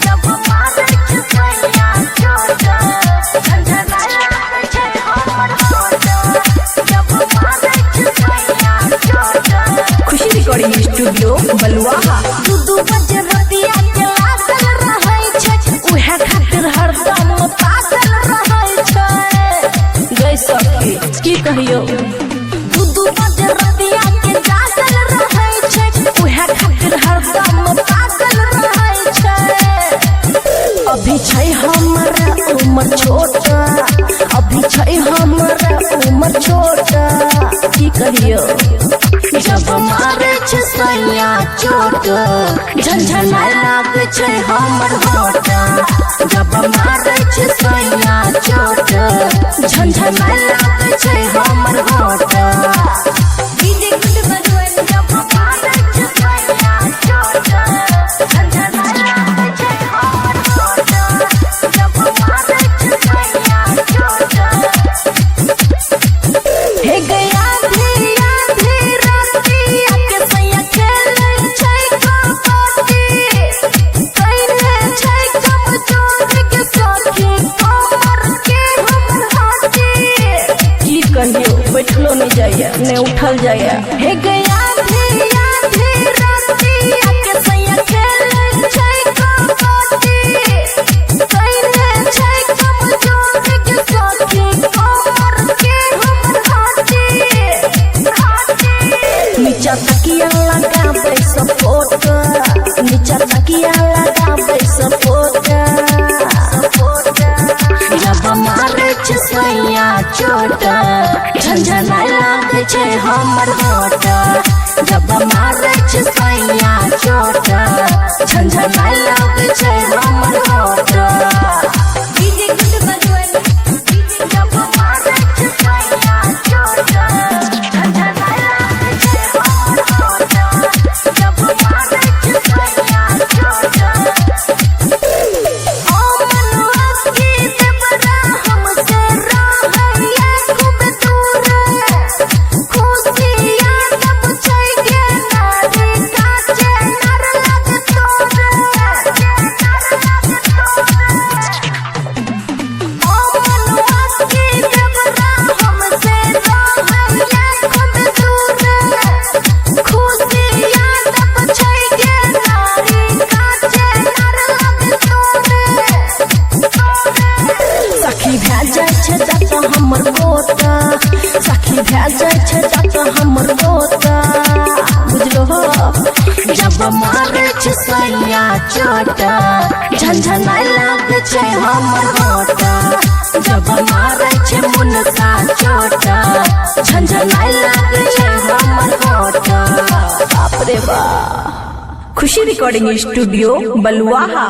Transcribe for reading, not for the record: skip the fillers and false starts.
जब मारै छै सैया चोट, झनझनाय लागै छै हमर होठ। जब मारै छै सैया चोट। खुशी रिकॉर्डिंग स्टूडियो बलुआहा। दू दू बजे रतिया के लागल रहै छै, उहे खातिर हरदम पागल रहै छै। गै सखी, की कहियो? दू दू बजे रतिया के जागल रहै छै, उहे खातिर हरदम पागल रहै छै। अभी छै हमरा उम्र छोट, अभी छै हमरा उम्र छोट, की कहियो? जब मारै छै सैया चोट, झनझनाय लागै छै हमर होठ। जब मारै छै सैया चोट, झनझनाय लागै छै हमर होठ। DJ good Madhuban. जब मारै छै सैया चोट, झनझनाय लागै छै हमर होठ। जब मारै छै सैया चोट। हे गया धिया धीरतिया के सैया खेलै छै कबड्डी, कैले छै कमजोर के सखी कमर के हमर हड्डी। की कहियो, बैठलो नहीं जाइए ने उठल जाइए। हे गया धिया धीरतिया के सैया खेलै छै कबड्डी, कैले छै कमजोर के सखी कमर के हमर हड्डी। नीचा तकिया लगाबै सपोर्ट, नीचा तकिया लगाबै सपोर्ट। जब मारै छै सैया चोट, झनझनाय लागै छै हमर होठ। जब मारै छै सैया चोट, झनझनाय लागै छै हमर होठ। DJ good Madhuban. जब मारै छै सैया चोट, झनझनाय लागै छै हमर होठ। जब मारै छै सैया चोट। ओ मनुआ की देवरा हमसे रहैया खूब दूर, खुशिया तब छै गे नारी काचे नर लग तोर। ओ मनुआ की देवरा हमसे रहैया खूब दूर, खुशिया तब छै गे नारी काचे नर लग तोर। सखी भए जाइ छै तत हमर गोत, सखी भए जाइ छै तत हमर गोत, बुझलो हो? जब मारै छै सैया चोट, झनझनाय लागै छै हमर होठ। जब मारै छै मुनका चोट, झनझनाय लागै छै हमर होठ। बाप रे बा। खुशी रिकॉर्डिंग स्टूडियो बलुआहा।